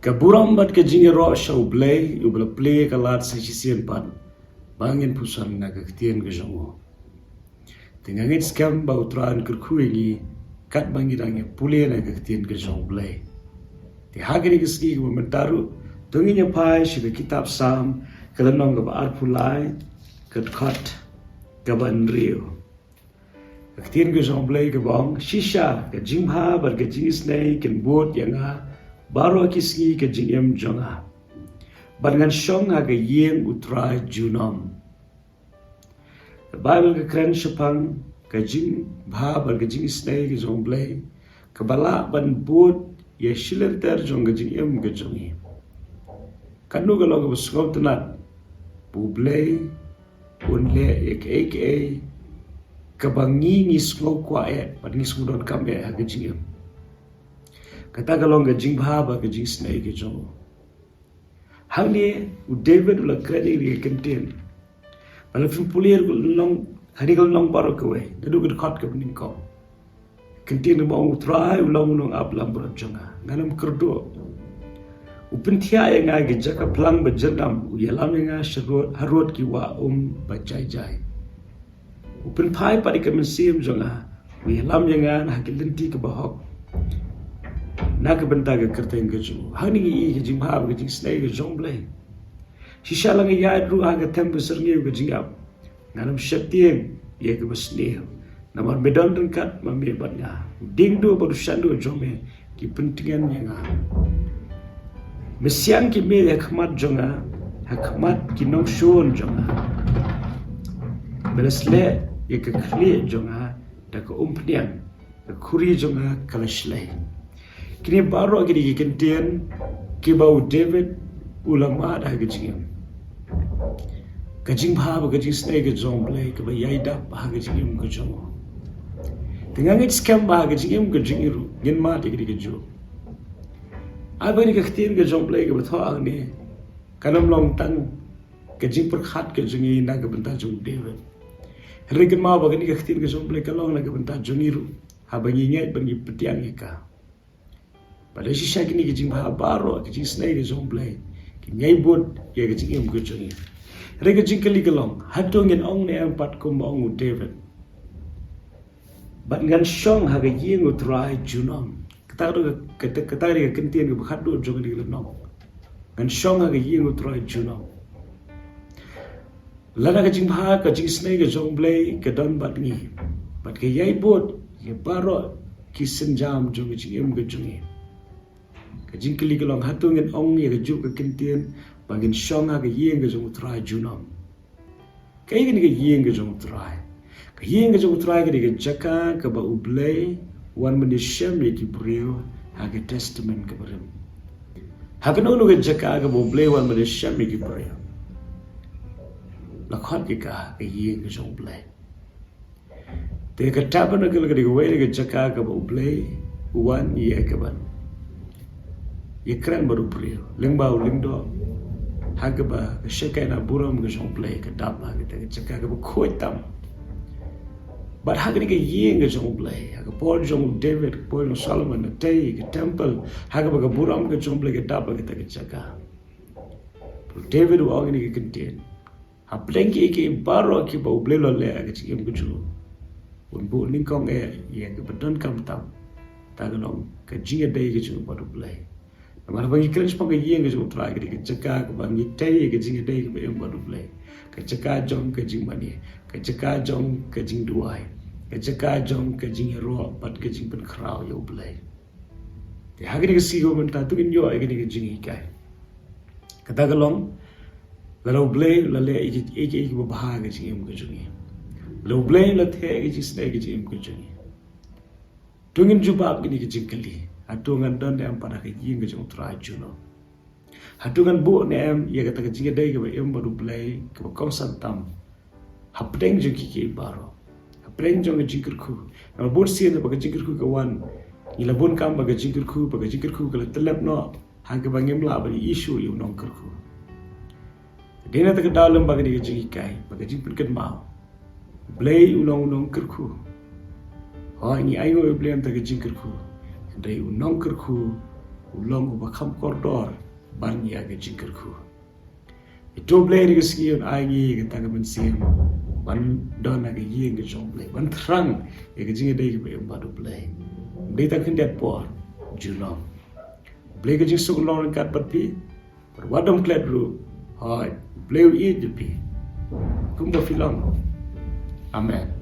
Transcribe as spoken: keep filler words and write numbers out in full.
Ka burom bad ka jingïaroh sha U Blei, uba la plie ka lad sa shisien pat, ba ngin pyrshang na ka ktien ka jong u. Te nga ngeit skhem ba U Trai un kyrkhu ïa ngi, katba ngi dang ïa pule na ka ktien ka jong U Blei. Te ha kane ka sngi kaba mynta ruh, to ngin ïa phai sha ka kitab Salm, ka lynnong kaba arphew lai, ka dkhot kaba hynriew. Ka ktien ka jong U Blei kaba ong, shisha, ka jingbha bad ka jingisynei kin bud ïa nga, baroh ki sngi ka jingim jong nga. Bad ngan shong ha ka ïing U Trai junom. Ka Baibl ka kren shaphang ka jingbha bad ka jingisynei ka jong U Blei, kaba lah ban bud ïa shi lynter jong ka jingim ka jong ngi. Katno ka long kaba sngewtynnat ba U Blei un leh ïa kaei kaei kaba ngi ngi sngew kwah eh bad ngi sngew donkam eh ha ka jingim. Kata ka long ka jingbha bad ka jingisynei ka jong u. Hangne u David u la kren ïa ka ktien. Ba la phin pule ïa ka lynnong, ha kane ka lynnong baroh kawei, naduh ka dkhot kaba nyngkong. Ka ktien ba ong, U Trai u long u nongap langbrot jong nga, ngan ym kyrduh. U pynthiah ïa nga ha ki jaka phlang ba jyrngam, u ïalam ïa nga sha rud, harud ki wah um ba jai jai. U pynphai pat ïa ka mynsiem jong nga, u ïalam ïa nga ha ki lynti kiba hok. Na ka bynta ka kyrteng ka jong u. Hangne ngi i ka jingbha bad ka jingisynei ka jong U Blei. Shisha la nga ïaid ruh ha ka them ka syrngiew ka jingïap, ngan ym sheptieng ïa kaba sniew. Namar me don ryngkat ma me bad nga. U diengduh bad u shanduh jong me ki pyntngen ïa nga. Me siang ki miej ha khmat jong nga, ha khmat ki nongshun jong nga. Me la sleh ïa ka khlieh jong nga da ka umphniang, ka khuri jong nga ka la shlei. Kine baroh kine ki ktien kiba u David u la mad ha ka jingim. Ka jingbha bad ka jingisynei ka jong U Blei kaba ïai dap ha ka jingim ka jong u. Te nga ngeit skhem ba ha ka jingim ka jong ngi ruh ngin mad ïa kine kajuh. Ai ba kane ka ktien ka jong U Blei kaba thoh hangne kan ym long tang ka jingpyrkhat ka jong ngi na ka bynta jong u David. Hynrei kynmaw ba kane ka ktien ka jong U Blei ka long na ka bynta jong ngi ruh, haba ngi ngeit bad ngi pdiang ïa ka. Bad da shisha kine ki jingbha baroh, ki jingisynei ki jong U Blei, kin ïai bud ïa ka jingim ka jong ngi. Hynrei ka jingkylli ka long, hato ngin ong ne em pat kumba ong u David? Bad ngan shong ha ka ïing U Trai junom. Kata ka, kata, kata ka ktien kaba khatduh jong kane ka lynnong. Ngan shong ha ka ïing U Trai junom. Lada ka jingbha, ka jingisynei ka jong U Blei ka don bad ngi, bad ka ïai bud ïa baroh ki sienjam jong ka jingim ka jong ngi. Ka jingkylli ka long, hato ngin ong ïa kajuh ka ktien ba ngin shong ha ka ïing ka jong U Trai junom? Kaei kane ka ïing ka jong U Trai? Ka ïing ka jong U Trai ka dei ka jaka kaba U Blei u wan ban ïashem ïa ki briew ha ka Testament kaba rim. Ha kano kano ka jaka kaba U Blei u wan ban ïashem ïa ki briew, la khot ïa ka ka ïing ka jong U Blei. Te ka tabernacle ka dei kawei na ka jaka kaba U Blei u wan ïa kaban ïakren bad u briew lyngba u lyngdoh, ha kaba ka Shekinah burom ka jong U Blei ka dap ha kata ka jaka kaba khuid tam. Bad ha kane ka ïing ka jong U Blei, ha ka por jong u David, ka por jong u Solomon, la tei ka temple, ha kaba ka burom ka jong U Blei ka dap ha kata ka jaka. U David u ong ïa kane ka ktien. Hapdeng kiei kiei baroh kiba U Blei u la leh ha ka jingim ka jong u, un buh nyngkong eh ïa kaba donkam tam. Kata ka long ka jingïadei ka jong u bad U Blei. Namar ba ngi kren shaphang ka ïing ka jong U Trai, ka dei ka jaka kaba ngi tei ïa ka jingïadei kaba im bad U Blei. Ka jaka jong ka jingmane, ka jaka jong ka jingduwai, ka jaka jong ka jingïaroh bad ka jingpynkhraw ïa U Blei. Te ha kane ka sngi kaba mynta to ngin ïoh ïa kane ka jinghikai. Kata ka long, lada U Blei u la leh ïa kiei kiei kiba bha ha ka jingim ka jong ngi, lada U Blei u la theh ïa ka jingisynei ka jingim ka jong ngi, to ngin jubab kane ka jingkylli. Hato ngan don ne em pat ha ka ïing ka jong U Trai junom? Hato ngan buh ne em ïa kata ka jingïadei kaba im bad U Blei kaba kongsan tam hapdeng jong kiei kiei baroh, hapdeng jong ka jingkyrkhu? Namar bun sien ba ka jingkyrkhu ka wan, ngi la bun kam ba ka jingkyrkhu, ba ka jingkyrkhu ka la tyllep noh ha kaba ngim lah ban ïohi shuh ïa u nongkyrkhu. Dei na kata ka daw lem ba ka dei ka jinghikai, ba ka jingpynkynmaw. U Blei u long u nongkyrkhu. Hooid, ngi ainguh ïa U Blei na ka bynta ka jingkyrkhu. Hynrei u nongkyrkhu u long uba kham kordor ban ïa ka jingkyrkhu. Ïa to Blei, ïa ka sngi un ai ngi ïa kata ka mynsiem ban don ha ka ïing ka jong Blei, ban thrang ïa ka jingïadei kaba im bad u Blei. Dei tang khyndiat por, ju long. Blei ka jingsuk long ryngkat bad phi. Bad wat dom klet ruh. Hooid, Blei u ïeit ïa phi kumba phi long. Amen.